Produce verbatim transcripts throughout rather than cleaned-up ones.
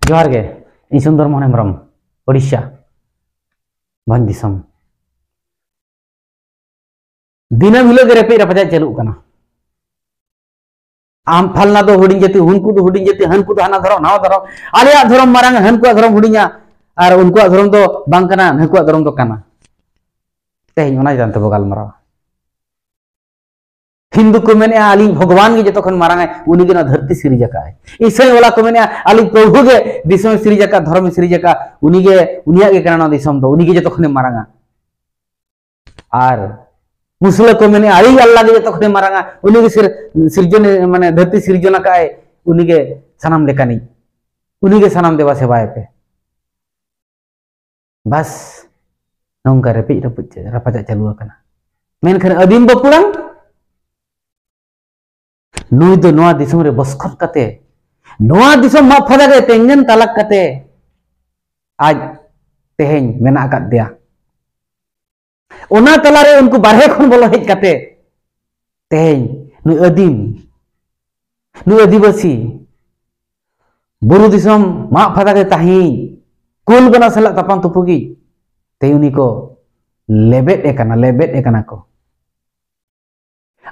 ᱡᱚᱦᱟᱨ ᱜᱮ, ᱤᱧ ᱥᱩᱱᱫᱚᱨ ᱢᱳᱦᱚᱱ ᱦᱮᱢᱵᱨᱚᱢ, ᱳᱰᱤᱥᱟ ᱵᱷᱚᱸᱡᱽ ᱫᱤᱥᱚᱢ᱾ ᱫᱤᱱᱟᱹᱢ ᱦᱤᱞᱳᱜ ᱜᱮ ᱨᱮᱯᱮᱡ ᱨᱟᱯᱟᱪᱟᱜ ᱪᱟᱹᱞᱩᱜ ᱠᱟᱱᱟ᱾ ᱟᱢ ᱯᱷᱟᱞᱱᱟ ᱫᱚ ᱦᱩᱰᱤᱧ ᱡᱟᱹᱛᱤ, ᱦᱩᱱᱠᱩ ᱫᱚ ᱦᱩᱰᱤᱧ ᱡᱟᱹᱛᱤ, ᱦᱟᱱᱠᱩ ᱫᱚ ᱦᱟᱱᱟ ᱫᱷᱚᱨᱚᱢ, ᱱᱟᱣᱟ ᱫᱷᱚᱨᱚᱢ, ᱟᱞᱮᱭᱟᱜ ᱫᱷᱚᱨᱚᱢ ᱢᱟᱨᱟᱝ, ᱦᱟᱱᱠᱩᱣᱟᱜ ᱫᱷᱚᱨᱚᱢ ᱦᱩᱰᱤᱧᱟ, ᱟᱨ ᱩᱱᱠᱩᱣᱟᱜ ᱫᱷᱚᱨᱚᱢ ᱫᱚ ᱵᱟᱝ ᱠᱟᱱᱟ, ᱱᱩᱠᱩᱣᱟᱜ ᱫᱷᱚᱨᱚᱢ ᱫᱚ ᱠᱟᱱᱟ᱾ ᱛᱮᱦᱮᱧ ᱚᱱᱟ ᱪᱮᱛᱟᱱ ᱛᱮᱵᱚ ᱜᱟᱞᱢᱟᱨᱟᱣᱟ᱾ ᱦᱤᱱᱫᱩ ᱠᱚ ᱢᱮᱱᱮᱜᱼᱟ, "ᱟᱹᱞᱤᱧ ᱵᱷᱚᱜᱚᱵᱟᱱ ᱜᱮ ᱡᱚᱛᱚ ᱠᱷᱚᱱ ᱢᱟᱨᱟᱝ ᱟᱭ, ᱩᱱᱤ ᱜᱮ ᱱᱚᱣᱟ ᱫᱷᱟᱹᱨᱛᱤ ᱥᱤᱨᱤᱡᱽ ᱟᱠᱟᱫ ᱟᱭ᱾" ᱤᱥᱟᱹᱭ ᱣᱟᱞᱟ ᱠᱚ ᱢᱮᱱᱮᱜᱼᱟ, "ᱟᱹᱞᱤᱧ ᱯᱨᱚᱵᱷᱩ ᱜᱮ ᱫᱤᱥᱚᱢ ᱮ ᱥᱤᱨᱤᱡᱽ ᱟᱠᱟᱫ, ᱫᱷᱚᱨᱚᱢ ᱮ ᱥᱤᱨᱤᱡᱽ ᱟᱠᱟᱫ, ᱩᱱᱤ ᱜᱮ, ᱩᱱᱤᱭᱟᱜ ᱜᱮ ᱠᱟᱱᱟ ᱱᱚᱣᱟ ᱫᱤᱥᱚᱢ ᱫᱚ, ᱩᱱᱤ ᱜᱮ ᱡᱚᱛᱚ ᱠᱷᱚᱱᱮ ᱢᱟᱨᱟᱝᱟ᱾" ᱟᱨ ᱢᱩᱥᱞᱟᱹ ᱠᱚ ᱢᱮᱱᱮᱜᱼᱟ, "ᱟᱹᱞᱤᱧ ᱟᱞᱞᱟ ᱜᱮ ᱡᱚᱛᱚ ᱠᱷᱚᱱᱮ ᱢᱟᱨᱟᱝᱟ, ᱩᱱᱤ ᱜᱮ ᱥᱤᱨ-, ᱥᱤᱨᱡᱚᱱ, ᱢᱟᱱᱮ ᱫᱷᱟᱹᱨᱛᱤ ᱥᱤᱨᱡᱚᱱ ᱟᱠᱟᱫ ᱟᱭ, ᱩᱱᱤ ᱜᱮ ᱥᱟᱱᱟᱢ ᱞᱮᱠᱟᱱᱤᱡ, ᱩᱱᱤ ᱜᱮ ᱥᱟᱱᱟᱢ ᱫᱮᱵᱟ ᱥᱮᱵᱟᱭᱮ ᱯᱮ᱾" ᱵᱟᱥ, ᱱᱚᱝᱠᱟ ᱨᱮᱯᱮᱡ ᱨᱟᱯᱩᱫ ᱪᱟ-, ᱨᱟᱯᱟᱪᱟᱜ ᱪᱟᱹᱞᱩ ᱟᱠᱟᱱᱟ᱾ ᱢᱮᱱᱠᱷᱟᱱ ᱟᱹᱫᱤᱢ ᱵᱟᱹᱯᱩᱲᱟᱝ, ᱱᱩᱭ ᱫᱚ ᱱᱚᱣᱟ ᱫᱤᱥᱚᱢ ᱨᱮ ᱵᱚᱥᱠᱚᱛ ᱠᱟᱛᱮ, ᱱᱚᱣᱟ ᱫᱤᱥᱚᱢ ᱢᱟᱜ ᱯᱷᱟᱫᱟ ᱨᱮ ᱛᱮᱸᱜᱮᱱ ᱛᱟᱞᱟᱠ ᱠᱟᱛᱮ ᱟᱡ ᱛᱮᱦᱮᱧ ᱢᱮᱱᱟᱜ ᱟᱠᱟᱫ ᱫᱮᱭᱟ᱾ ᱚᱱᱟ ᱛᱟᱞᱟᱨᱮ ᱩᱱᱠᱩ ᱵᱟᱨᱦᱮ ᱠᱷᱚᱱ ᱵᱚᱞᱚ ᱦᱮᱡ ᱠᱟᱛᱮ ᱛᱮᱦᱮᱧ ᱱᱩᱭ ᱟᱹᱫᱤᱢ, ᱱᱩᱭ ᱟᱹᱫᱤᱵᱟᱹᱥᱤ, ᱵᱩᱨᱩ ᱫᱤᱥᱚᱢ ᱢᱟᱜ ᱯᱷᱟᱫᱟ ᱨᱮ ᱛᱟᱦᱮᱸᱭᱤᱡ, ᱠᱩᱞ ᱵᱟᱱᱟ ᱥᱟᱞᱟᱜ ᱛᱟᱯᱟᱢ ᱛᱩᱯᱩᱜᱤᱡ, ᱛᱮᱦᱮᱧ ᱩᱱᱤ ᱠᱚ ᱞᱮᱵᱮᱫ ᱮ ᱠᱟᱱᱟ, ᱞᱮᱵᱮᱫ ᱮ ᱠᱟᱱᱟ ᱠᱚ᱾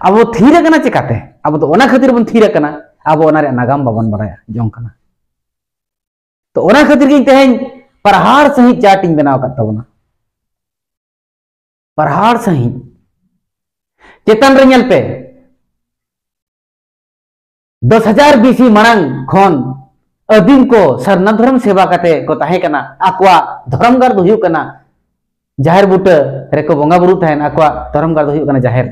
ᱟᱵᱚ ᱛᱷᱤᱨ ᱟᱠᱟᱱᱟ ᱪᱮᱠᱟᱛᱮ? ᱟᱵᱚ ᱫᱚ ᱚᱱᱟ ᱠᱷᱟᱹᱛᱤᱨ ᱵᱚᱱ ᱛᱷᱤᱨ ᱟᱠᱟᱱᱟ, ᱟᱵᱚ ᱚᱱᱟ ᱨᱮᱭᱟᱜ ᱱᱟᱜᱟᱢ ᱵᱟᱵᱚᱱ ᱵᱟᱲᱟᱭᱟ, ᱡᱚᱝ ᱠᱟᱱᱟ᱾ ᱛᱚ ᱚᱱᱟ ᱠᱷᱟᱹᱛᱤᱨ ᱜᱮ ᱤᱧ ᱛᱮᱦᱮᱧ ᱯᱟᱨᱦᱟᱲ ᱥᱟᱺᱦᱤᱡ ᱪᱟᱨᱴ ᱤᱧ ᱵᱮᱱᱟᱣ ᱟᱠᱟᱫ ᱛᱟᱵᱚᱱᱟ᱾ ᱯᱟᱨᱦᱟᱲ ᱥᱟᱺᱦᱤᱡ᱾ ᱪᱮᱛᱟᱱ ᱨᱮ ᱧᱮᱞ ᱯᱮ, ᱫᱚᱥ ᱦᱟᱡᱟᱨ ᱵᱤ ᱥᱤ ᱢᱟᱲᱟᱝ ᱠᱷᱚᱱ ᱟᱹᱫᱤᱢ ᱠᱚ ᱥᱟᱨᱱᱟ ᱫᱷᱚᱨᱚᱢ ᱥᱮᱵᱟ ᱠᱟᱛᱮ ᱠᱚ ᱛᱟᱦᱮᱸ ᱠᱟᱱᱟ᱾ ᱟᱠᱚᱣᱟᱜ ᱫᱷᱚᱨᱚᱢ ᱜᱟᱲ ᱫᱚ ᱦᱩᱭᱩᱜ ᱠᱟᱱᱟ ᱡᱟᱦᱮᱨ ᱵᱩᱴᱟᱹ ᱨᱮᱠᱚ ᱵᱚᱸᱜᱟ ᱵᱩᱨᱩ ᱛᱟᱦᱮᱱ, ᱟᱠᱚᱣᱟᱜ ᱫᱷᱚᱨᱚᱢ ᱜᱟᱲ ᱫᱚ ᱦᱩᱭᱩᱜ ᱠᱟᱱᱟ ᱡᱟᱦᱮᱨ᱾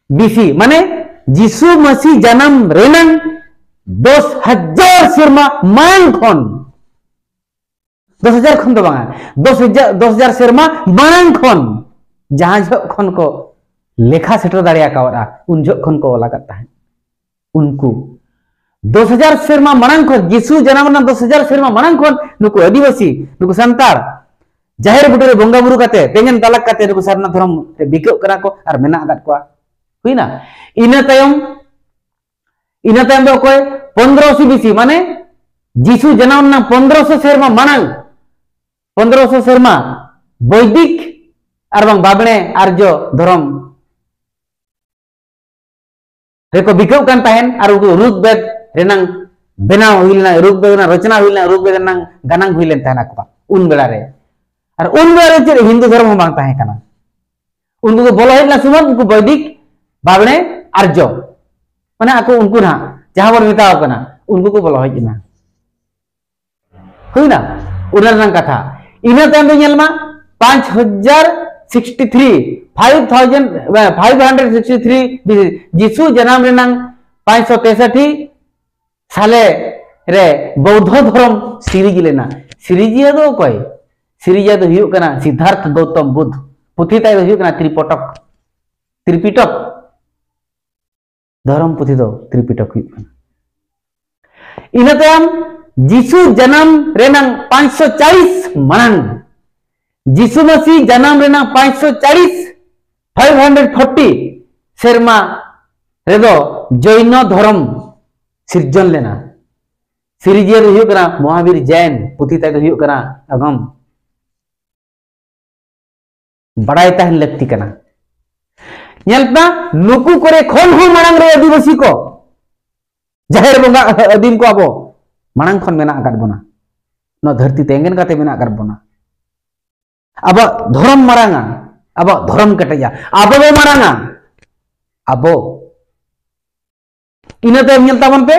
ᱵᱤ ᱥᱤ, ᱢᱟᱱᱮ ᱡᱤᱥᱩ ᱢᱟᱹᱥᱤ ᱡᱟᱱᱟᱢ ᱨᱮᱱᱟᱝ ᱫᱚᱥ ᱦᱟᱡᱟᱨ ᱥᱮᱨᱢᱟ ᱢᱟᱲᱟᱝ ᱠᱷᱚᱱ, ᱫᱚᱥ ᱦᱟᱡᱟᱨ ᱠᱷᱚᱱ ᱫᱚ ᱵᱟᱝᱟ, ᱫᱚᱥ ᱦᱟᱡᱟᱨ, ᱫᱚᱥ ᱦᱟᱡᱟᱨ ᱥᱮᱨᱢᱟ ᱢᱟᱲᱟᱝ ᱠᱷᱚᱱ, ᱡᱟᱦᱟᱸ ᱡᱚᱦᱚᱜ ᱠᱷᱚᱱ ᱠᱚ ᱞᱮᱠᱷᱟ ᱥᱮᱴᱮᱨ ᱫᱟᱲᱮ ᱟᱠᱟᱣᱟᱫᱼᱟ, ᱩᱱ ᱡᱚᱦᱚᱜ ᱠᱷᱚᱱ ᱠᱚ ᱚᱞ ᱟᱠᱟᱫ ᱛᱟᱦᱮᱸᱫ᱾ ᱩᱱᱠᱩ ᱫᱚᱥ ᱦᱟᱡᱟᱨ ᱥᱮᱨᱢᱟ ᱢᱟᱲᱟᱝ ᱠᱷᱚᱱ, ᱡᱤᱥᱩ ᱡᱟᱱᱟᱢ ᱨᱮᱱᱟᱜ ᱫᱚᱥ ᱦᱟᱡᱟᱨ ᱥᱮᱨᱢᱟ ᱢᱟᱲᱟᱝ ᱠᱷᱚᱱ ᱱᱩᱠᱩ ᱟᱹᱫᱤᱵᱟᱹᱥᱤ, ᱱᱩᱠᱩ ᱥᱟᱱᱛᱟᱲ ᱡᱟᱦᱮᱨ ᱵᱩᱴᱟᱹ ᱨᱮ ᱵᱚᱸᱜᱟ ᱵᱩᱨᱩ ᱠᱟᱛᱮ, ᱛᱮᱸᱜᱮᱱ ᱛᱟᱞᱟᱠ ᱠᱟᱛᱮ ᱱᱩᱠᱩ ᱥᱟᱨᱱᱟ ᱫᱷᱚᱨᱚᱢ ᱨᱮ ᱵᱤᱠᱟᱹᱜ ᱠᱟᱱᱟ ᱠᱚ ᱟᱨ ᱢᱮᱱᱟᱜ ᱟᱠᱟᱫ ᱠᱚᱣᱟ᱾ ᱦᱩᱭᱱᱟ? ᱤᱱᱟᱹ ᱛᱟᱭᱚᱢ ᱤᱱᱟᱹ ᱛᱟᱭᱚᱢ ᱫᱚ ᱚᱠᱚᱭ? ᱯᱚᱱᱫᱽᱨᱚᱥᱚ ᱵᱤᱥᱤ, ᱢᱟᱱᱮ ᱡᱤᱥᱩ ᱡᱟᱱᱟᱢ ᱨᱮᱱᱟᱜ ᱯᱚᱱᱫᱽᱨᱚᱥᱚ ᱥᱮᱨᱢᱟ ᱢᱟᱲᱟᱝ, ᱯᱚᱱᱫᱽᱨᱚᱥᱚ ᱥᱮᱨᱢᱟ ᱵᱳᱭᱫᱤᱠ ᱟᱨ ᱵᱟᱝ ᱵᱟᱵᱽᱬᱮ ᱟᱨᱡᱚ ᱫᱷᱚᱨᱚᱢ ᱨᱮᱠᱚ ᱵᱤᱠᱟᱹᱜ ᱠᱟᱱ ᱛᱟᱦᱮᱸᱱ᱾ ᱟᱨ ᱩᱱᱠᱩ ᱨᱩᱜᱽ ᱵᱮᱫ ᱨᱮᱱᱟᱝ ᱵᱮᱱᱟᱣ ᱦᱩᱭ ᱞᱮᱱᱟ, ᱨᱩᱜᱽ ᱵᱮᱫ ᱨᱮᱱᱟᱜ ᱨᱚᱪᱚᱱᱟ ᱦᱩᱭ ᱞᱮᱱᱟ, ᱨᱩᱜᱽ ᱵᱮᱫ ᱨᱮᱱᱟᱝ ᱜᱟᱱᱟᱝ ᱦᱩᱭ ᱞᱮᱱ ᱛᱟᱦᱮᱸᱱ ᱟᱠᱚᱣᱟᱜ ᱩᱱ ᱵᱮᱲᱟ ᱨᱮ᱾ ᱟᱨ ᱩᱱ ᱵᱮᱲᱟ ᱨᱮ ᱪᱮᱫ ᱦᱤᱱᱫᱩ ᱫᱷᱚᱨᱚᱢ ᱦᱚᱸ ᱵᱟᱝ ᱛᱟᱦᱮᱸ ᱠᱟᱱᱟ᱾ ᱩᱱᱠᱩ ᱠᱚ ᱵᱚᱞᱚ ᱦᱮᱡ ᱞᱮᱱᱟ ᱥᱩᱢᱟᱹᱱ, ᱩᱱᱠᱩ ᱵᱳᱭᱫᱤᱠ, ᱵᱟᱵᱽᱬᱮ, ᱟᱨᱡᱚ, ᱢᱟᱱᱮ ᱟᱠᱚ ᱩᱱᱠᱩ ᱱᱟᱦᱟᱜ ᱡᱟᱦᱟᱸ ᱵᱚᱱ ᱢᱮᱛᱟᱣ ᱠᱟᱱᱟ, ᱩᱱᱠᱩ ᱠᱚ ᱵᱚᱞᱚ ᱦᱮᱡ ᱮᱱᱟ᱾ ᱦᱩᱭᱱᱟ ᱚᱱᱟ ᱨᱮᱱᱟᱜ ᱠᱟᱛᱷᱟ᱾ ᱤᱱᱟᱹ ᱛᱟᱭᱚᱢ ᱫᱚ ᱧᱮᱞ ᱢᱟ, ᱯᱟᱸᱪ ᱦᱟᱡᱟᱨ sixty three, five thousand, five hundred sixty three, ᱡᱤᱥᱩ ᱡᱟᱱᱟᱢ ᱨᱮᱱᱟᱝ ᱯᱟᱸᱪᱥᱚ ᱛᱮᱥᱚᱴᱴᱤ ᱥᱟᱞᱮ ᱨᱮ ᱵᱳᱫᱽᱫᱷᱚ ᱫᱷᱚᱨᱚᱢ ᱥᱤᱨᱤᱡᱽ ᱞᱮᱱᱟ᱾ ᱥᱤᱨᱤᱡᱤᱭᱟᱹ ᱫᱚ ᱚᱠᱚᱭ? ᱥᱤᱨᱤᱡᱤᱭᱟᱹ ᱫᱚ ᱦᱩᱭᱩᱜ ᱠᱟᱱᱟ ᱥᱤᱫᱽᱫᱷᱟᱨᱛᱷ ᱜᱳᱛᱚᱢ ᱵᱩᱫᱽᱫᱷ᱾ ᱯᱩᱛᱷᱤ ᱛᱟᱭ ᱫᱚ ᱦᱩᱭᱩᱜ ᱠᱟᱱᱟ ᱛᱨᱤᱯᱤᱴᱚᱠ᱾ ᱛᱨᱤᱯᱤᱴᱚᱠ ᱫᱷᱚᱨᱚᱢ ᱯᱩᱛᱷᱤ ᱫᱚ ᱛᱨᱤᱯᱤᱴᱚᱠ ᱦᱩᱭᱩᱜ ᱠᱟᱱᱟ᱾ ᱤᱱᱟᱹ ᱛᱟᱭᱚᱢ ᱡᱤᱥᱩ ᱡᱟᱱᱟᱢ ᱨᱮᱱᱟᱝ ᱯᱟᱸᱪᱥᱚ ᱪᱟᱞᱤᱥ ᱢᱟᱲᱟᱝ, ᱡᱤᱥᱩ ᱢᱟᱹᱥᱤ ᱡᱟᱱᱟᱢ ᱨᱮᱱᱟᱝ ᱯᱟᱸᱪᱥᱚ ᱪᱟᱞᱤᱥ, five hundred forty ᱥᱮᱨᱢᱟ ᱨᱮᱫᱚ ᱡᱚᱭᱱᱚ ᱫᱷᱚᱨᱚᱢ ᱥᱤᱨᱡᱚᱱ ᱞᱮᱱᱟ᱾ ᱥᱤᱨᱤᱡᱤᱭᱟᱹ ᱫᱚ ᱦᱩᱭᱩᱜ ᱠᱟᱱᱟ ᱢᱚᱦᱟᱵᱤᱨ ᱡᱮᱱ, ᱯᱩᱛᱷᱤ ᱛᱟᱭ ᱫᱚ ᱦᱩᱭᱩᱜ ᱠᱟᱱᱟ ᱟᱜᱚᱢ᱾ ᱵᱟᱲᱟᱭ ᱛᱟᱦᱮᱱ ᱞᱟᱹᱠᱛᱤ ᱠᱟᱱᱟ᱾ ᱧᱮᱞ ᱯᱮ, ᱱᱩᱠᱩ ᱠᱚᱨᱮ ᱠᱷᱚᱱ ᱦᱚᱸ ᱢᱟᱲᱟᱝ ᱨᱮ ᱟᱹᱫᱤᱵᱟᱹᱥᱤ ᱠᱚ ᱡᱟᱦᱮᱨ ᱵᱚᱸᱜᱟ ᱟᱹᱫᱤᱢ ᱠᱚ ᱟᱵᱚ ᱢᱟᱲᱟᱝ ᱠᱷᱚᱱ ᱢᱮᱱᱟᱜ ᱟᱠᱟᱫ ᱵᱚᱱᱟ᱾ ᱱᱚᱣᱟ ᱫᱷᱟᱹᱨᱛᱤ ᱛᱮ ᱮᱸᱜᱮᱱ ᱠᱟᱛᱮ ᱢᱮᱱᱟᱜ ᱟᱠᱟᱫ ᱵᱚᱱᱟ᱾ ᱟᱵᱚᱣᱟᱜ ᱫᱷᱚᱨᱚᱢ ᱢᱟᱨᱟᱝᱟ, ᱟᱵᱚᱣᱟᱜ ᱫᱷᱚᱨᱚᱢ ᱠᱮᱴᱮᱡᱟ, ᱟᱵᱚ ᱵᱚ ᱢᱟᱨᱟᱝᱟ᱾ ᱟᱵᱚ ᱤᱱᱟᱹ ᱛᱟᱭᱚᱢ ᱧᱮᱞ ᱛᱟᱵᱚᱱ ᱯᱮ,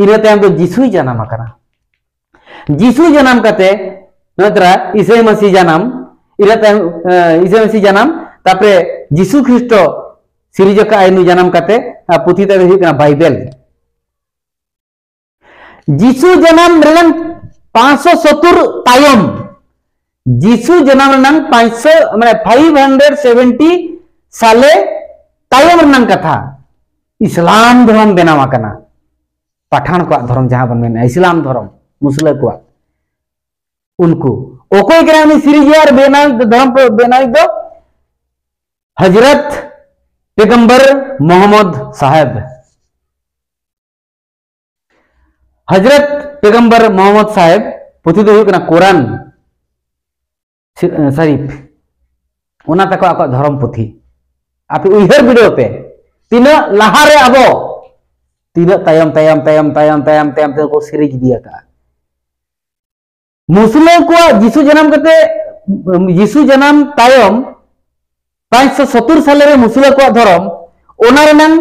ᱤᱱᱟᱹ ᱛᱟᱭᱚᱢ ᱫᱚ ᱡᱤᱥᱩᱭ ᱡᱟᱱᱟᱢ ᱟᱠᱟᱱᱟ᱾ ᱡᱤᱥᱩ ᱡᱟᱱᱟᱢ ᱠᱟᱛᱮ, ᱱᱚᱛᱨᱟ ᱤᱥᱟᱹᱭ ᱢᱟᱹᱥᱤ ᱡᱟᱱᱟᱢ, ᱤᱱᱟᱹ ᱛᱟᱭᱚᱢ, ᱮ, ᱤᱥᱟᱹᱭ ᱢᱟᱹᱥᱤ ᱡᱟᱱᱟᱢ, ᱛᱟᱯᱚᱨᱮ ᱡᱤᱥᱩ ᱠᱷᱨᱤᱥᱴᱚ ᱥᱤᱨᱡᱟᱹ ᱠᱟᱜ ᱟᱭ ᱱᱩᱭ ᱡᱟᱱᱟᱢ ᱠᱟᱛᱮ, ᱟᱨ ᱯᱩᱛᱷᱤ ᱛᱟᱭ ᱫᱚ ᱦᱩᱭᱩᱜ ᱠᱟᱱᱟ ᱵᱟᱭᱵᱮᱞ᱾ ᱡᱤᱥᱩ ᱡᱟᱱᱟᱢ ᱨᱮᱱᱟᱝ ᱯᱟᱸᱪᱥᱚ ᱥᱚᱛᱛᱚᱨ ᱛᱟᱭᱚᱢ, ᱡᱤᱥᱩ ᱡᱟᱱᱟᱢ ᱨᱮᱱᱟᱝ ᱯᱟᱸᱪᱥᱚ, ᱢᱟᱱᱮ five hundred seventy ᱥᱟᱞᱮ ᱛᱟᱭᱚᱢ ᱨᱮᱱᱟᱝ ᱠᱟᱛᱷᱟ, ᱤᱥᱞᱟᱢ ᱫᱷᱚᱨᱚᱢ ᱵᱮᱱᱟᱣ ᱟᱠᱟᱱᱟ᱾ ᱯᱟᱴᱷᱟᱱ ᱠᱚᱣᱟᱜ ᱫᱷᱚᱨᱚᱢ ᱡᱟᱦᱟᱸ ᱵᱚᱱ ᱢᱮᱱᱟ, ᱤᱥᱞᱟᱢ ᱫᱷᱚᱨᱚᱢ, ᱢᱩᱥᱞᱟᱹ ᱠᱚᱣᱟᱜ, ᱩᱱᱠᱩ ᱚᱠᱚᱭ ᱠᱟᱱᱟ ᱩᱱᱤ ᱥᱤᱨᱤᱡᱤᱭᱟᱹ ᱟᱨ ᱵᱮᱱᱟᱣ ᱫᱷᱚᱨᱚᱢ ᱯᱨᱚ-, ᱵᱮᱱᱟᱣᱤᱡ ᱫᱚ? ᱦᱚᱡᱨᱚᱛ ᱯᱮᱜᱚᱢᱵᱚᱨ ᱢᱚᱦᱚᱢᱢᱚᱫ ᱥᱟᱦᱮᱵ᱾ ᱦᱚᱡᱨᱚᱛ ᱯᱮᱜᱟᱢᱵᱟᱨ ᱢᱚᱦᱚᱢᱢᱚᱫ ᱥᱟᱦᱮᱵ ᱯᱩᱛᱷᱤ ᱫᱚ ᱦᱩᱭᱩᱜ ᱠᱟᱱᱟ ᱠᱳᱨᱟᱱ ᱥᱤ-, ᱥᱟᱨᱤᱯᱷ᱾ ᱚᱱᱟ ᱛᱟᱠᱚ ᱟᱠᱚᱣᱟᱜ ᱫᱷᱚᱨᱚᱢ ᱯᱩᱛᱷᱤ᱾ ᱟᱯᱮ ᱩᱭᱦᱟᱹᱨ ᱵᱤᱰᱟᱹᱣ ᱯᱮ, ᱛᱤᱱᱟᱹᱜ ᱞᱟᱦᱟᱨᱮ ᱟᱵᱚ, ᱛᱤᱱᱟᱹᱜ ᱛᱟᱭᱚᱢ, ᱛᱟᱭᱚᱢ, ᱛᱟᱭᱚᱢ, ᱛᱟᱭᱚᱢ, ᱛᱟᱭᱚᱢ, ᱛᱟᱭᱚᱢ ᱛᱮᱠᱚ ᱥᱮᱨᱮᱡ ᱤᱫᱤ ᱟᱠᱟᱫᱼᱟ᱾ ᱢᱩᱥᱞᱟᱹ ᱠᱚᱣᱟᱜ ᱡᱤᱥᱩ ᱡᱟᱱᱟᱢ ᱠᱟᱛᱮ, ᱡᱤᱥᱩ ᱡᱟᱱᱟᱢ ᱛᱟᱭᱚᱢ ᱯᱟᱸᱪᱥᱚ ᱥᱚᱛᱛᱚᱨ ᱥᱟᱞᱮ ᱨᱮ ᱢᱩᱥᱞᱟᱹ ᱠᱚᱣᱟᱜ ᱫᱷᱚᱨᱚᱢ, ᱚᱱᱟ ᱨᱮᱱᱟᱝ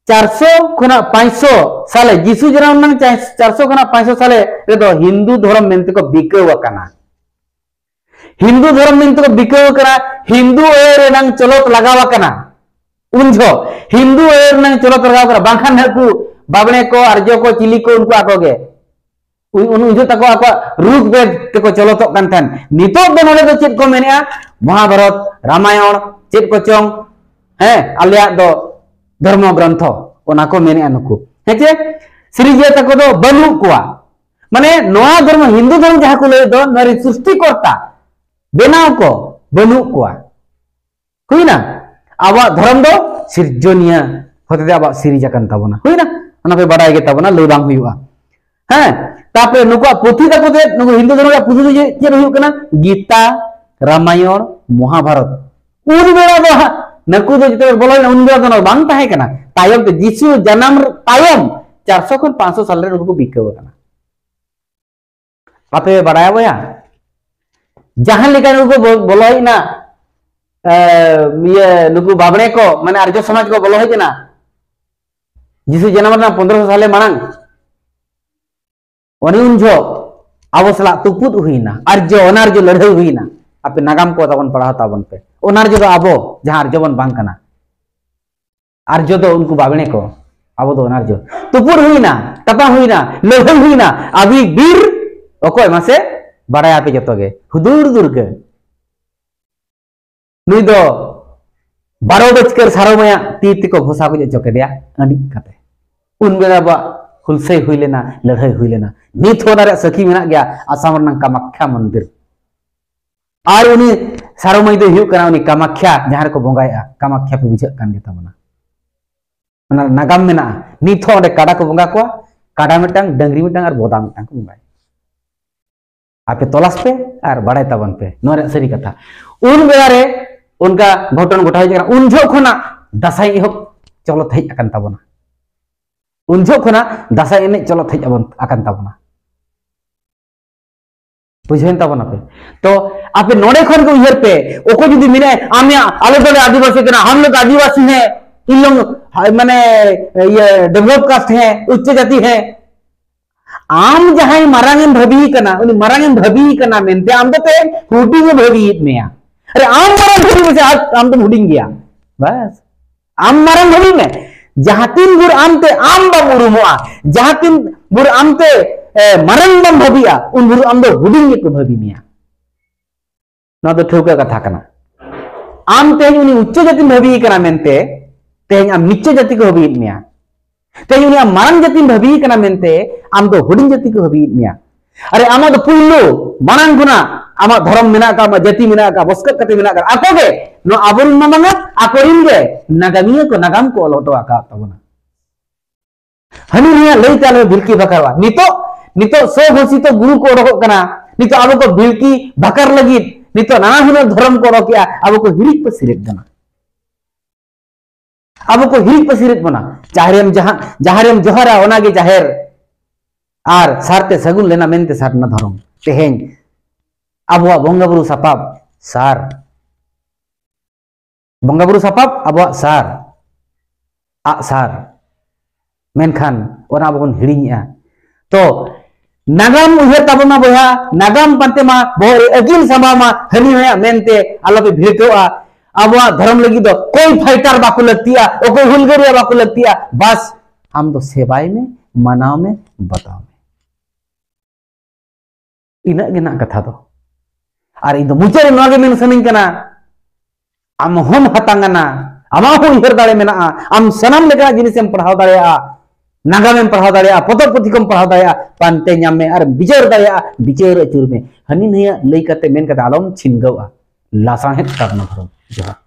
ᱪᱟᱨᱥᱚ ᱠᱷᱚᱱᱟᱜ ᱯᱟᱸᱪᱥᱚ ᱥᱟᱞᱮ, ᱡᱤᱥᱩ ᱡᱟᱱᱟᱢ ᱨᱮᱱᱟᱝ ᱪᱟᱨᱥᱚ ᱠᱷᱚᱱᱟᱜ ᱯᱟᱸᱪᱥᱚ ᱥᱟᱞᱮ ᱨᱮᱫᱚ ᱦᱤᱱᱫᱩ ᱫᱷᱚᱨᱚᱢ ᱢᱮᱱᱛᱮ ᱠᱚ ᱵᱤᱠᱟᱹᱣ ᱟᱠᱟᱱᱟ᱾ ᱦᱤᱱᱫᱩ ᱫᱷᱚᱨᱚᱢ ᱢᱮᱱᱛᱮ ᱠᱚ ᱵᱤᱠᱟᱹᱣ ᱟᱠᱟᱱᱟ, ᱦᱤᱱᱫᱩ ᱟᱹᱭ ᱨᱮᱱᱟᱝ ᱪᱚᱞᱚᱛ ᱞᱟᱜᱟᱣ ᱟᱠᱟᱱᱟ᱾ ᱩᱱ ᱡᱚᱦᱚᱜ ᱦᱤᱱᱫᱩ ᱟᱹᱭ ᱨᱮᱱᱟᱝ ᱪᱚᱞᱚᱛ ᱞᱟᱜᱟᱣ ᱟᱠᱟᱱᱟ, ᱵᱟᱝᱠᱷᱟᱱ ᱱᱟᱦᱟᱜ ᱠᱚ ᱵᱟᱵᱽᱲᱮ ᱠᱚ, ᱟᱨᱡᱚ ᱠᱚ, ᱪᱤᱞᱤ ᱠᱚ, ᱩᱱᱠᱩ ᱟᱠᱚ ᱜᱮ᱾ ᱩᱱ, ᱩᱱ ᱡᱚᱦᱚᱜ ᱛᱟᱠᱚ ᱟᱠᱚᱣᱟᱜ ᱨᱩᱜᱽ ᱵᱮᱫ ᱛᱮᱠᱚ ᱪᱚᱞᱚᱛᱚᱜ ᱠᱟᱱ ᱛᱟᱦᱮᱸᱱ᱾ ᱱᱤᱛᱚᱜ ᱫᱚ ᱱᱚᱰᱮ ᱫᱚ ᱪᱮᱫ ᱠᱚ ᱢᱮᱱᱮᱜᱼᱟ? ᱢᱚᱦᱟᱵᱷᱟᱨᱚᱛ, ᱨᱟᱢᱟᱭᱚᱬ, ᱪᱮᱫ ᱠᱚᱪᱚᱝ, ᱦᱮᱸ, ᱟᱞᱮᱭᱟᱜ ᱫᱚ ᱫᱷᱚᱨᱢᱚ ᱜᱨᱚᱱᱛᱷᱚ, ᱚᱱᱟ ᱠᱚ ᱢᱮᱱᱮᱜᱼᱟ ᱱᱩᱠᱩ᱾ ᱦᱮᱸ ᱪᱮ? ᱥᱤᱨᱡᱟᱹ ᱛᱟᱠᱚ ᱫᱚ ᱵᱟᱹᱱᱩᱜ ᱠᱚᱣᱟ᱾ ᱢᱟᱱᱮ ᱱᱚᱣᱟ ᱫᱷᱚᱨᱢᱚ, ᱦᱤᱱᱫᱩ ᱫᱷᱚᱨᱢᱚ ᱡᱟᱦᱟᱸ ᱠᱚ ᱞᱟᱹᱭᱮᱫ ᱫᱚ, ᱱᱚᱣᱟ ᱨᱮᱱ ᱥᱨᱤᱥᱴᱤ ᱠᱚᱨᱛᱟ, ᱵᱮᱱᱟᱣ ᱠᱚ ᱵᱟᱹᱱᱩᱜ ᱠᱚᱣᱟ᱾ ᱦᱩᱭᱱᱟ? ᱟᱵᱚᱣᱟᱜ ᱫᱷᱚᱨᱚᱢ ᱫᱚ ᱥᱤᱨᱡᱚᱱᱤᱭᱟᱹ ᱦᱚᱛᱮᱛᱮ ᱟᱵᱚᱣᱟᱜ ᱥᱤᱨᱤᱡᱽ ᱟᱠᱟᱱ ᱛᱟᱵᱚᱱᱟ᱾ ᱦᱩᱭᱱᱟ? ᱚᱱᱟ ᱯᱮ ᱵᱟᱰᱟᱭ ᱜᱮ ᱛᱟᱵᱚᱱᱟ, ᱞᱟᱹᱭ ᱵᱟᱝ ᱦᱩᱭᱩᱜᱼᱟ᱾ ᱦᱮᱸ, ᱛᱟᱯᱚᱨᱮ ᱱᱩᱠᱩᱣᱟᱜ ᱯᱩᱛᱷᱤ ᱛᱟᱠᱚ ᱪᱮᱫ? ᱱᱩᱠᱩ ᱦᱤᱱᱫᱩ ᱫᱷᱚᱨᱚᱢ ᱨᱮᱭᱟᱜ ᱯᱩᱛᱷᱤ ᱫᱚ ᱪᱮᱫ, ᱪᱮᱫ ᱦᱩᱭᱩᱜ ᱠᱟᱱᱟ? ᱜᱤᱛᱟ, ᱨᱟᱢᱟᱭᱚᱬ, ᱢᱚᱦᱟᱵᱷᱟᱨᱚᱛ᱾ ᱩᱱ ᱵᱮᱲᱟ ᱫᱚ ᱦᱟᱸᱜ ᱱᱩᱠᱩ ᱫᱚ ᱡᱚᱛᱚ ᱵᱚᱞᱚᱭᱮᱱᱟ, ᱩᱱ ᱵᱮᱲᱟ ᱫᱚ ᱱᱚᱣᱟ ᱵᱟᱝ ᱛᱟᱦᱮᱸ ᱠᱟᱱᱟ᱾ ᱛᱟᱭᱚᱢ ᱛᱮ ᱡᱤᱥᱩ ᱡᱟᱱᱟᱢ ᱛᱟᱭᱚᱢ ᱪᱟᱨᱥᱚ ᱠᱷᱚᱱ ᱯᱟᱸᱪᱥᱚ ᱥᱟᱞ ᱨᱮ ᱱᱩᱠᱩ ᱠᱚ ᱵᱤᱠᱟᱹᱣ ᱟᱠᱟᱱᱟ᱾ ᱟᱯᱮ ᱵᱟᱲᱟᱭᱟ ᱵᱚᱭᱦᱟ? ᱡᱟᱦᱟᱸ ᱞᱮᱠᱟ ᱱᱩᱠᱩ ᱵᱚ-, ᱵᱚᱞᱚ ᱦᱮᱡ ᱮᱱᱟ, ᱮ, ᱤᱭᱟᱹ, ᱱᱩᱠᱩ ᱵᱟᱵᱽᱲᱮ ᱠᱚ, ᱢᱟᱱᱮ ᱟᱨᱡᱚ ᱥᱚᱢᱟᱡᱽ ᱠᱚ ᱵᱚᱞᱚ ᱦᱮᱡ ᱮᱱᱟ, ᱡᱤᱥᱩ ᱡᱟᱱᱟᱢ ᱨᱮᱱᱟᱜ ᱯᱚᱱᱫᱽᱨᱚᱥᱚ ᱥᱟᱞᱮ ᱢᱟᱲᱟᱝ, ᱚᱱᱮ ᱩᱱ ᱡᱚᱦᱚᱜ ᱟᱵᱚ ᱥᱟᱞᱟᱜ ᱛᱩᱯᱩᱫ ᱦᱩᱭᱱᱟ, ᱟᱨᱡᱚ ᱚᱱᱟᱨᱡᱚ ᱞᱟᱹᱲᱦᱟᱹᱭ ᱦᱩᱭᱱᱟ᱾ ᱟᱯᱮ ᱱᱟᱜᱟᱢ ᱠᱚ ᱛᱟᱵᱚᱱ ᱯᱟᱲᱦᱟᱣ ᱛᱟᱵᱚᱱ ᱯᱮ᱾ ᱚᱱᱟᱨᱡᱚ ᱫᱚ ᱟᱵᱚ, ᱡᱟᱦᱟᱸ ᱟᱨᱡᱚ ᱵᱚᱱ ᱵᱟᱝ ᱠᱟᱱᱟ᱾ ᱟᱨᱡᱚ ᱫᱚ ᱩᱱᱠᱩ ᱵᱟᱵᱽᱲᱮ ᱠᱚ, ᱟᱵᱚ ᱫᱚ ᱚᱱᱟᱨᱡᱚ᱾ ᱛᱩᱯᱩᱫ ᱦᱩᱭᱱᱟ, ᱛᱟᱯᱟᱢ ᱦᱩᱭᱱᱟ, ᱞᱟᱹᱲᱦᱟᱹᱭ ᱦᱩᱭᱱᱟ᱾ ᱟᱵᱤ ᱵᱤᱨ ᱚᱠᱚᱭ ᱢᱟᱥᱮ? ᱵᱟᱲᱟᱭᱟᱯᱮ ᱡᱚᱛᱚ ᱜᱮ, ᱦᱩᱫᱩᱲ ᱫᱩᱨᱜᱟᱹ᱾ ᱱᱩᱭ ᱫᱚ ᱵᱟᱨᱚ ᱵᱟᱹᱪᱠᱟᱹᱨ ᱥᱟᱨᱚ ᱢᱟᱭᱟᱜ ᱛᱤ ᱛᱮᱠᱚ ᱵᱷᱚᱥᱟ ᱜᱚᱡ ᱦᱚᱪᱚ ᱠᱮᱫᱮᱭᱟ, ᱟᱹᱰᱤᱡ ᱠᱟᱛᱮ᱾ ᱩᱱ ᱵᱮᱲᱟ ᱟᱵᱚᱣᱟᱜ ᱦᱩᱞᱥᱟᱹᱭ ᱦᱩᱭ ᱞᱮᱱᱟ, ᱞᱟᱹᱲᱦᱟᱹᱭ ᱦᱩᱭ ᱞᱮᱱᱟ᱾ ᱱᱤᱛ ᱦᱚᱸ ᱚᱱᱟ ᱨᱮᱭᱟᱜ ᱥᱟᱹᱠᱷᱤ ᱢᱮᱱᱟᱜ ᱜᱮᱭᱟ, ᱟᱥᱟᱢ ᱨᱮᱱᱟᱜ ᱠᱟᱢᱟᱠᱠᱷᱟ ᱢᱚᱱᱫᱤᱨ᱾ ᱟᱨ ᱩᱱᱤ ᱥᱟᱨᱚ ᱢᱟᱹᱭ ᱫᱚᱭ ᱦᱩᱭᱩᱜ ᱠᱟᱱᱟ ᱩᱱᱤ ᱠᱟᱢᱟᱠᱠᱷᱟ, ᱡᱟᱦᱟᱸ ᱨᱮᱠᱚ ᱵᱚᱸᱜᱟᱭᱮᱫᱼᱟ, ᱠᱟᱢᱟᱠᱠᱷᱟ ᱯᱮ ᱵᱩᱡᱷᱟᱹᱜ ᱠᱟᱱ ᱜᱮ ᱛᱟᱵᱚᱱᱟ᱾ ᱚᱱᱟ ᱱᱟᱜᱟᱢ ᱢᱮᱱᱟᱜᱼᱟ, ᱱᱤᱛ ᱦᱚᱸ ᱚᱸᱰᱮ ᱠᱟᱰᱟ ᱠᱚ ᱵᱚᱸᱜᱟ ᱠᱚᱣᱟ, ᱠᱟᱰᱟ ᱢᱤᱫᱴᱟᱝ, ᱰᱟᱹᱝᱨᱤ ᱢᱤᱫᱴᱟᱝ ᱟᱨ ᱵᱚᱫᱟ ᱢᱤᱫᱴᱟᱝ ᱠᱚ ᱵᱚᱸᱜᱟᱭᱟ᱾ ᱟᱯᱮ ᱛᱚᱞᱟᱥ ᱯᱮ ᱟᱨ ᱵᱟᱲᱟᱭ ᱛᱟᱵᱚᱱ ᱯᱮ ᱱᱚᱣᱟ ᱨᱮᱭᱟᱜ ᱥᱟᱹᱨᱤ ᱠᱟᱛᱷᱟ᱾ ᱩᱱ ᱵᱮᱲᱟ ᱨᱮ ᱚᱱᱠᱟ ᱜᱷᱚᱴᱚᱱ ᱜᱷᱚᱴᱟᱣ ᱦᱩᱭ ᱠᱟᱱᱟ᱾ ᱩᱱ ᱡᱚᱦᱚᱜ ᱠᱷᱚᱱᱟᱜ ᱫᱟᱸᱥᱟᱭ ᱮᱦᱚᱵ ᱪᱚᱞᱚᱛ ᱦᱮᱡ ᱟᱠᱟᱱ ᱛᱟᱵᱚᱱᱟ᱾ ᱩᱱ ᱡᱚᱦᱚᱜ ᱠᱷᱚᱱᱟᱜ ᱫᱟᱸᱥᱟᱭ ᱮᱱᱮᱡ ᱪᱚᱞᱚᱛ ᱦᱮᱡ ᱟᱵᱚᱱ, ᱟᱠᱟᱱ ᱛᱟᱵᱚᱱᱟ᱾ ᱵᱩᱡᱷᱟᱹᱣᱮᱱ ᱛᱟᱵᱚᱱᱟ ᱯᱮ? ᱛᱚ ᱟᱯᱮ ᱱᱚᱰᱮ ᱠᱷᱚᱱ ᱜᱮ ᱩᱭᱦᱟᱹᱨ ᱯᱮ, ᱚᱠᱚᱭ ᱡᱩᱫᱤ ᱢᱮᱱᱟᱭ, "ᱟᱢᱭᱟ, ᱟᱞᱮ ᱫᱚᱞᱮ ᱟᱹᱫᱤᱵᱟᱹᱥᱤ ᱠᱟᱱᱟ, ᱦᱟᱢ ᱞᱳᱜ ᱟᱹᱫᱤᱵᱟᱹᱥᱤ ᱦᱮᱸ, ᱤᱧ ᱞᱳᱜ, ᱢᱟᱱᱮ, ᱤᱭᱟᱹ, develop caste ᱦᱮᱸ, ᱩᱪᱪᱚ ᱡᱟᱹᱛᱤ ᱦᱮᱸ", ᱟᱢ ᱡᱟᱦᱟᱸᱭ ᱢᱟᱨᱟᱝ ᱮᱢ ᱵᱷᱟᱹᱵᱤᱭᱮ ᱠᱟᱱᱟ, ᱩᱱᱤ ᱢᱟᱨᱟᱝ ᱮᱢ ᱵᱷᱟᱹᱵᱤᱭᱮ ᱠᱟᱱᱟ ᱢᱮᱱᱛᱮ ᱟᱢ ᱫᱚ ᱛᱮᱦᱮᱧ ᱦᱩᱰᱤᱧ ᱮ ᱵᱷᱟᱹᱵᱤᱭᱮᱫ ᱢᱮᱭᱟ᱾ ᱟᱨᱮ, ᱟᱢ ᱢᱟᱨᱟᱝ ᱵᱷᱟᱹᱵᱤ ᱢᱮᱥᱮ, ᱟᱨ ᱟᱢ ᱫᱚᱢ ᱦᱩᱰᱤᱧ ᱜᱮᱭᱟ᱾ ᱵᱟᱥ, ᱟᱢ ᱢᱟᱨᱟᱝ ᱵᱷᱟᱹᱵᱤ ᱢᱮ᱾ ᱡᱟᱦᱟᱸ ᱛᱤᱱ ᱵᱷᱳᱨ ᱟᱢᱛᱮ ᱟᱢ ᱵᱟᱢ ᱩᱨᱩᱢᱚᱜᱼᱟ, ᱡᱟᱦᱟᱸ ᱛᱤᱱ ᱵᱷᱳᱨ ᱟᱢᱛᱮ, ᱮ, ᱢᱟᱨᱟᱝ ᱵᱟᱢ ᱵᱷᱟᱹᱵᱤᱜᱼᱟ, ᱩᱱ ᱵᱷᱳᱨ ᱟᱢ ᱫᱚ ᱦᱩᱰᱤᱧ ᱜᱮᱠᱚ ᱵᱷᱟᱹᱵᱤ ᱢᱮᱭᱟ᱾ ᱱᱚᱣᱟ ᱫᱚ ᱴᱷᱟᱹᱣᱠᱟᱹ ᱠᱟᱛᱷᱟ ᱠᱟᱱᱟ᱾ ᱟᱢ ᱛᱮᱦᱮᱧ ᱩᱱᱤ ᱩᱪᱪᱚ ᱡᱟᱹᱛᱤᱢ ᱵᱷᱟᱹᱵᱤᱭᱮ ᱠᱟᱱᱟ ᱢᱮᱱᱛᱮ, ᱛᱮᱦᱮᱧ ᱟᱢ ᱱᱤᱪᱪᱚ ᱡᱟᱹᱛᱤ ᱠᱚ ᱵᱷᱟᱹᱵᱤᱭᱮᱫ ᱢᱮᱭᱟ᱾ ᱛᱮᱦᱮᱧ ᱩᱱᱤ ᱟᱢ ᱢᱟᱨᱟᱝ ᱡᱟᱹᱛᱤᱢ ᱵᱷᱟᱹᱵᱤᱭᱮ ᱠᱟᱱᱟ ᱢᱮᱱᱛᱮ, ᱟᱢ ᱫᱚ ᱦᱩᱰᱤᱧ ᱡᱟᱹᱛᱤ ᱠᱚ ᱵᱷᱟᱹᱵᱤᱭᱮᱫ ᱢᱮᱭᱟ᱾ ᱟᱨᱮ, ᱟᱢᱟᱜ ᱫᱚ ᱯᱩᱭᱞᱩ ᱢᱟᱲᱟᱝ ᱠᱷᱚᱱᱟᱜ ᱟᱢᱟᱜ ᱫᱷᱚᱨᱚᱢ ᱢᱮᱱᱟᱜ ᱟᱠᱟᱫ, ᱟᱢᱟᱜ ᱡᱟᱹᱛᱤ ᱢᱮᱱᱟᱜ ᱟᱠᱟᱫ, ᱵᱚᱥᱠᱚᱛ ᱠᱟᱛᱮ ᱢᱮᱱᱟᱜ ᱟᱠᱟᱫ, ᱟᱠᱚ ᱜᱮ ᱱᱚᱣᱟ ᱟᱵᱚᱨᱮᱱ ᱢᱟ ᱵᱟᱝᱟ, ᱟᱠᱚ ᱨᱮᱱ ᱜᱮ ᱱᱟᱜᱟᱢᱤᱭᱟᱹ ᱠᱚ ᱱᱟᱜᱟᱢ ᱠᱚ ᱚᱞ ᱦᱚᱴᱚ ᱟᱠᱟᱫ ᱛᱟᱵᱚᱱᱟ᱾ ᱦᱟᱹᱱᱤ ᱱᱟᱹᱭᱟᱜ ᱞᱟᱹᱭᱛᱮ ᱟᱞᱮ ᱵᱷᱤᱲᱠᱤ ᱵᱷᱟᱠᱟᱨᱚᱜᱼᱟ᱾ ᱱᱤᱛᱚᱜ, ᱱᱤᱛᱚᱜ ᱥᱚ ᱜᱷᱳᱥᱤᱛᱚ ᱜᱩᱨᱩ ᱠᱚ ᱚᱰᱚᱠᱚᱜ ᱠᱟᱱᱟ, ᱱᱤᱛᱚᱜ ᱟᱵᱚ ᱠᱚ ᱵᱷᱤᱲᱠᱤ ᱵᱷᱟᱠᱟᱨ ᱞᱟᱹᱜᱤᱫ, ᱱᱤᱛᱚᱜ ᱱᱟᱱᱟ ᱦᱩᱱᱟᱹᱨ ᱫᱷᱚᱨᱚᱢ ᱠᱚ ᱚᱰᱚᱠᱮᱜᱼᱟ, ᱟᱵᱚ ᱠᱚ ᱦᱤᱨᱤᱡ ᱯᱟᱹᱥᱤᱨᱮᱫ ᱵᱚᱱᱟ᱾ ᱟᱵᱚ ᱠᱚ ᱦᱤᱨᱤᱡ ᱯᱟᱹᱥᱤᱨᱮᱫ ᱵᱚᱱᱟ᱾ ᱡᱟᱦᱮᱨᱮᱢ ᱡᱟᱦᱟᱸ, ᱡᱟᱦᱟᱸᱨᱮᱢ ᱡᱚᱦᱟᱨᱟ, ᱚᱱᱟᱜᱮ ᱡᱟᱦᱮᱨ᱾ ᱟᱨ ᱥᱟᱨᱛᱮ ᱥᱟᱹᱜᱩᱱ ᱞᱮᱱᱟ ᱢᱮᱱᱛᱮ ᱥᱟᱨᱱᱟ ᱫᱷᱚᱨᱚᱢ᱾ ᱛᱮᱦᱮᱧ ᱟᱵᱚᱣᱟᱜ ᱵᱚᱸᱜᱟ ᱵᱩᱨᱩ ᱥᱟᱯᱟᱵ ᱥᱟᱨ᱾ ᱵᱚᱸᱜᱟ ᱵᱩᱨᱩ ᱥᱟᱯᱟᱵ ᱟᱵᱚᱣᱟᱜ ᱥᱟᱨ, ᱟᱜ ᱥᱟᱨ᱾ ᱢᱮᱱᱠᱷᱟᱱ ᱚᱱᱟ ᱟᱵᱚ ᱵᱚᱱ ᱦᱤᱲᱤᱧᱮᱜᱼᱟ᱾ ᱛᱚ ᱱᱟᱜᱟᱢ ᱩᱭᱦᱟᱹᱨ ᱛᱟᱵᱚᱱ ᱢᱟ ᱵᱚᱭᱦᱟ, ᱱᱟᱜᱟᱢ ᱯᱟᱱᱛᱮ ᱢᱟ ᱵᱚᱦᱚᱜ ᱨᱮ ᱟᱹᱜᱤᱞ ᱥᱟᱢᱵᱟᱣ ᱢᱟ, ᱦᱟᱹᱱᱤ ᱱᱟᱹᱭᱟᱜ ᱢᱮᱱᱛᱮ ᱟᱞᱚᱯᱮ ᱵᱷᱤᱲᱠᱟᱹᱣᱜᱼᱟ᱾ ᱟᱵᱚᱣᱟᱜ ᱫᱷᱚᱨᱚᱢ ᱞᱟᱹᱜᱤᱫ ᱫᱚ ᱚᱠᱚᱭ fighter ᱵᱟᱠᱚ ᱞᱟᱹᱠᱛᱤᱜᱼᱟ, ᱚᱠᱚᱭ ᱦᱩᱞᱜᱟᱹᱨᱤᱭᱟᱹ ᱵᱟᱠᱚ ᱞᱟᱹᱠᱛᱤᱜᱼᱟ᱾ ᱵᱟᱥ, ᱟᱢ ᱫᱚ ᱥᱮᱵᱟᱭ ᱢᱮ, ᱢᱟᱱᱟᱣ ᱢᱮ, ᱵᱟᱛᱟᱣ ᱢᱮ᱾ ᱤᱱᱟᱹᱜ ᱜᱮ ᱱᱟᱜ ᱠᱟᱛᱷᱟ ᱫᱚ᱾ ᱟᱨ ᱤᱧ ᱫᱚ ᱢᱩᱪᱟᱹᱫ ᱨᱮ ᱱᱚᱣᱟ ᱜᱮ ᱢᱮᱱ ᱥᱟᱱᱟᱧ ᱠᱟᱱᱟ, ᱟᱢ ᱦᱚᱸᱢ ᱦᱟᱛᱟᱝ ᱟᱱᱟ, ᱟᱢᱟᱜ ᱦᱚᱸ ᱩᱭᱦᱟᱹᱨ ᱫᱟᱲᱮ ᱢᱮᱱᱟᱜᱼᱟ, ᱟᱢ ᱥᱟᱱᱟᱢ ᱞᱮᱠᱟᱱᱟᱜ ᱡᱤᱱᱤᱥᱮᱢ ᱯᱟᱲᱦᱟᱣ ᱫᱟᱲᱮᱭᱟᱜᱼᱟ, ᱱᱟᱜᱟᱢᱮᱢ ᱯᱟᱲᱦᱟᱣ ᱫᱟᱲᱮᱭᱟᱜᱼᱟ, ᱯᱚᱛᱚᱵ ᱯᱩᱛᱷᱤ ᱠᱚᱢ ᱯᱟᱲᱦᱟᱣ ᱫᱟᱲᱮᱭᱟᱜᱼᱟ, ᱯᱟᱱᱛᱮ ᱧᱟᱢ ᱢᱮ ᱟᱨ ᱵᱤᱪᱟᱹᱨ ᱫᱟᱲᱮᱭᱟᱜᱼᱟ, ᱵᱤᱪᱟᱹᱨ ᱟᱹᱪᱩᱨ ᱢᱮ᱾ ᱦᱟᱹᱱᱤ ᱱᱟᱹᱭᱟᱜ ᱞᱟᱹᱭ ᱠᱟᱛᱮ ᱢᱮᱱ ᱠᱟᱛᱮ ᱟᱞᱚᱢ ᱪᱷᱤᱱᱜᱟᱹᱣᱟ᱾ ᱞᱟᱥᱟᱬᱦᱮᱫ ᱥᱟᱨᱱᱟ ᱫᱷᱚᱨᱚᱢ᱾ ᱡᱚᱦᱟᱨ᱾